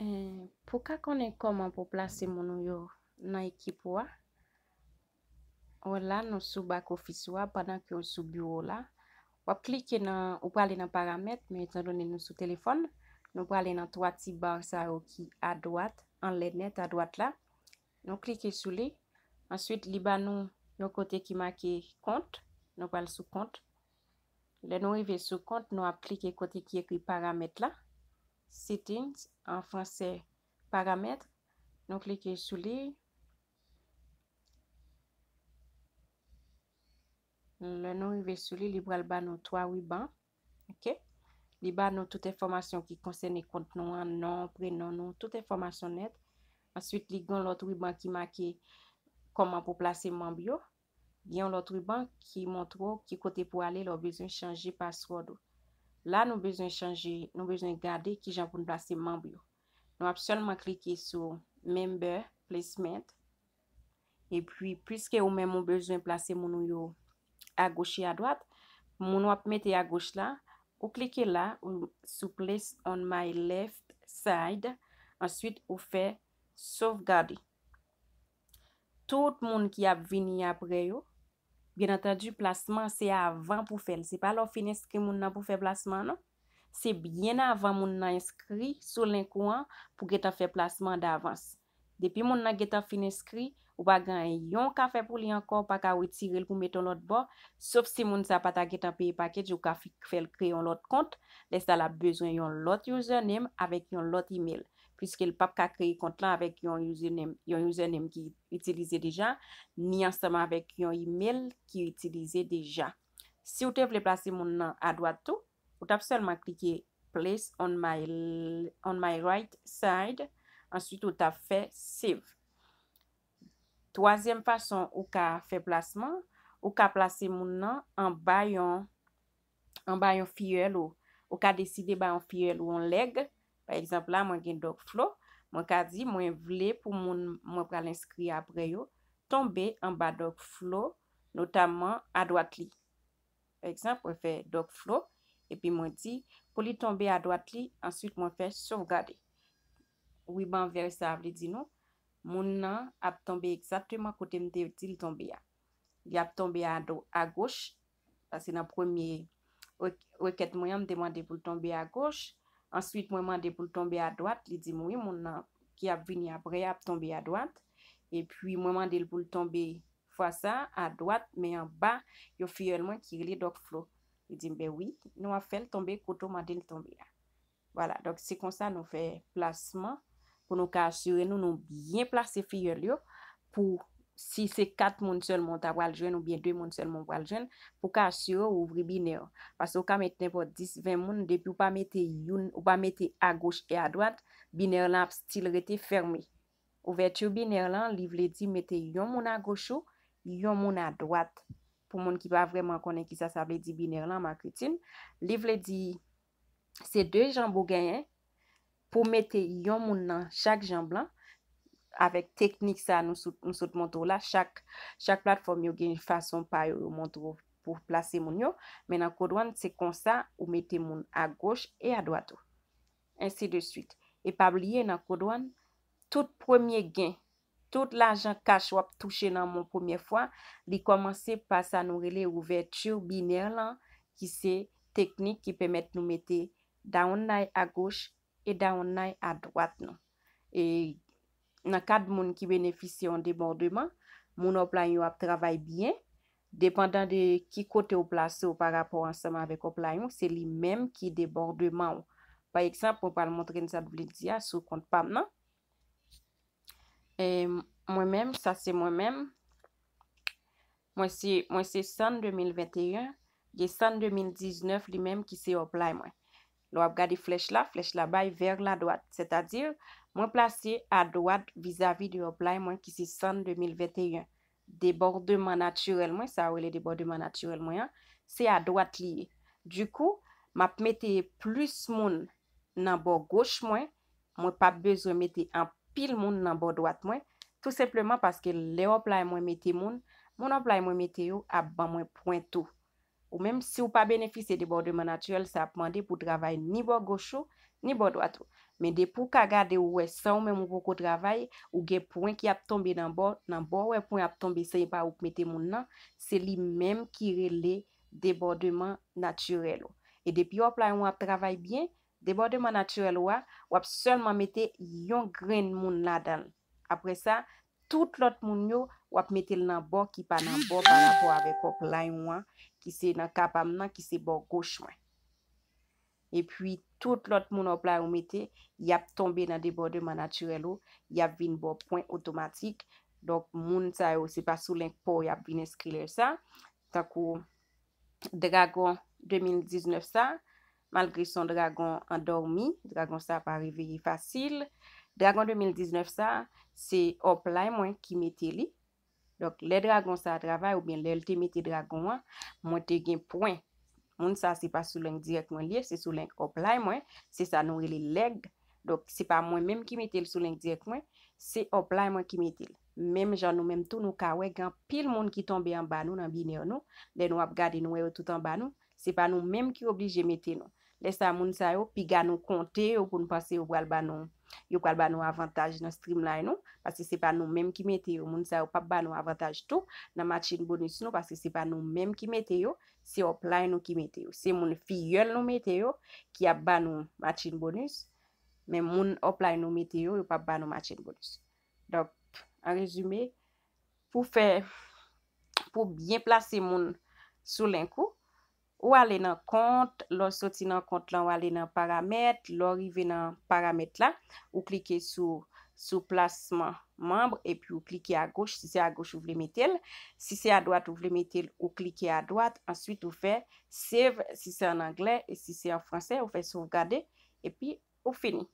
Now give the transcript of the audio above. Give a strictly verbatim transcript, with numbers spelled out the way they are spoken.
Eh, pou ka konnen kòman pou plase moun ou yo nan ekip ou a, wè la nou sou back office ou a pandan ke w sou biwo w la. W ap klike nan, ou prale nan paramèt, men etan done nou sou telefòn, nou prale nan twa ti ba sa yo ki adwat, anlè nèt adwat la. Nou klike sou li. Answit, li ba nou yon kote ki make kont. Nou pral sou kont. Lè nou rive sou kont, nou ap klike kote ki ekri paramèt la. Settings, an fransè, paramèt. Nou klike sou li. Lè nou rive sou li, li pral ba nou twa riban. Ok? Li ba nou tout enfòmasyon ki konsène kont nou an, non, prenon nou, tout enfòmasyon nèt. Answit, li gen yon lòt riban ki make kòman pou plase manm yo. Gen yon lòt riban ki montre w ki kote pou ale lè w bezwen chanje password ou. La, nou bezwen chanje, nou bezwen gade kijan pou n plase manm yo. Nou ap sèlman klike sou Member Placement. Epi, piske ou menm ou bezwen plase moun ou yo agoch e adwat, moun w ap mete agoch la, ou klike la, ou sou Place on my left side, answit ou fè sovgade. Tout moun ki ap vini apre yo, byen antandi, plasman se avan pou fè l. Se pa lè w fin enskri moun nan pou fè plasman an, non. Se byen avan moun nan enskri sou link ou an pou gentan fè plasman davans. Depi moun nan gentan fin enskri, ou pa gen anyen w ka fè pou li ankò, ou pa ka retire l pou mete yon lòt bò, sof si moun sa pa ta gentan peye package, ou ka fi-, fè l kreye yon lòt kont. Lè sa l ap bezwen yon lòt username avèk yon lòt email, piske l p ap ka kreye kont lan avèk yon username, yon username ki itilize deja, ni ansanm avèk yon email ki itilize deja. Si w te vle plase moun nan adwat tou, ou t ap sèlman klike Place on my, on my right side, answit ou t ap fè Save. Twazyèm fason ou ka fè plasman, ou ka plase moun nan anba yon, anba yon filleul ou, ou ka deside ba yon filleul ou yon leg. Pa egzanp la, mwen gen Doc Flo, mwen ka di mwen vle pou moun mwen pral enskri apre yo tonbe anba Doc Flo, notamman adwat li. Pa egzanp, mwen fè Doc Flo, epi mwen di pou li tonbe adwat li, answit mwen fè sovgade. Riban vè sa vle di nou, moun nan ap tonbe egzakteman kote m te di l tonbe a. Li ap tonbe a, agoch, paske nan premye re-, rekèt mwen an, m te mande pou l tonbe agoch. Answit, mwen mande pou l tonbe adwat. Li di m wi, moun nan ki ap vini apre a ap tonbe adwat. Epi, mwen mande l pou l tonbe fwa sa a, adwat, men anba yon filleul mwen ki rele Doc Flo. Li di m, ben wi, nou ap fè l tonbe kote w mande l tonbe a. Vwala, donk se konsa nou fè plasman pou nou ka asire nou, nou byen plase filleul yo pou si se kat moun sèlman w ta pral jwenn oubyen de moun sèlman w pral jwenn, pou ka asire w ouvri binè. Paske w ka met nenpòt dis, ven moun, depi w pa mete youn, ou pa mete agoch e adwat, binè lan ap still rete fèmen. Ouvèti binè lan, li vle di mete yon moun agoch ou, yon moun adwat. Pou moun ki pa vrèman konnen kisa sa vle di binè lan, m ak Ritine, li vle di se de janb ou genyen pou mete yon moun nan chak janb lan. Avèk teknik sa nou sot, nou sot montre w la, chak, chak platfòm yo gen fason pa yo, yo montre w pou plase moun yo. Men nan Code One, se konsa ou mete moun agoch e adwat ou. Ensi de swit. E pa bliye, nan Code One, tout premye gen, tout lajan kach w ap touche nan men w premye fwa, li kòmanse pa sa nou rele ouvèti binè lan, ki se teknik ki pèmèt nou mete down line agoch e down line adwat nou. E nan kad moun ki benefisye yon debòdman, moun upline yo ap travay byen, depandan de ki kote w plase w pa rapò ansanm avèk upline ou, se li menm ki debòdman w. Pa egzanp, mwen pral montre n sa m vle di a sou kont pa m nan. E mwen menm, sa se mwen menm. Mwen se, mwen se San de mil venteyen, gen San de mil diznèf li menm ki se upline mwen. Lè w ap gade flèch la, flèch la bay vers la droite, sètadi mwen plase adwat vizavi de upline mwen ki se San de mil venteyen. Debòdman natirèl mwen, sa yo rele debòdman natirèl mwen an, se adwat li ye. Dikou, m ap mete plis moun nan bò goch mwen, mwen p ap bezwen mete anpil moun nan bò dwat mwen, tou senpleman paske lè upline mwen mete moun, moun upline mwen mete yo ap ban mwen pwen tou. Ou menm, si w pa benefisye debòdman natirèl, sa ap mande pou w travay ni bò goch ou, ni bò dwat ou. Men depi w ka gade, ou wè san ou menm ou poko travay, ou gen pwen ki ap tonbe nan bò, nan bò ou wè pwen ap tonbe san epa ou k mete moun nan, se li menm ki rele debòdman natirèl ou. E depi òplay ou ap travay byen, debòdman natirèl ou a, w ap sèlman mete yon grenn moun ladan l. Apre sa, tout lòt moun yo, w ap mete l nan bò ki pa nan bò pa rapò avèk òplay ou an, ki se nan ka pa m nan, ki se bò goch mwen. Epi, tout lòt moun òplay ou mete, y ap tonbe nan debòdman natirèl ou, y ap vin ba w pwen otomatik. Donk, moun sa yo, se pa sou link pa w y ap vin enskri lè sa. Tankou Dragon de mil diznèf sa, malgre se yon dragon andòmi, dragon sa pa reveye fasil. Dragon de mil diznèf sa, se òplay mwen ki mete li. Donk, lè dragon sa a travay, oubyen lè l te mete dragon an, mwen te gen pwen. Moun sa, se pa sou link dirèk mwen li ye, se sou link òplay mwen. Se sa nou rele leg. Donk, se pa mwen menm ki mete l sou link dirèk mwen, se òplay mwen ki mete l. Menm jan nou menm tou, nou ka wè gen anpil moun ki tonbe anba nou nan binè nou. Lè nou ap gade, nou wè yo tout anba nou. Se pa nou menm ki oblije mete nou. Lè sa, moun sa yo, piga nou konte yo pou n panse yo pral ba nou, yo pral ba nou avantaj nan Streamline nou, paske se pa nou menm ki mete yo. Moun sa yo p ap ba nou avantaj tou nan matching bonus nou, paske se pa nou menm ki mete yo, se òplay nou ki mete yo. Se moun fiyèl nou mete yo ki ap ba nou matching bonus, men moun òplay nou mete yo, yo p ap ba nou matching bonus. Donk, an rezime, pou fè, pou byen plase moun sou link ou, ou ale nan kont, lè w soti nan kont lan, ou ale nan paramèt, lè w rive nan paramèt la, ou klike sou, sou plasman manm, epi ou klike agoch, si se agoch ou vle mete l, si se adwat ou vle mete l, ou klike adwat, answit ou fè save, si se an anglè, e si se an fransè, ou fè sovgade, epi ou fini.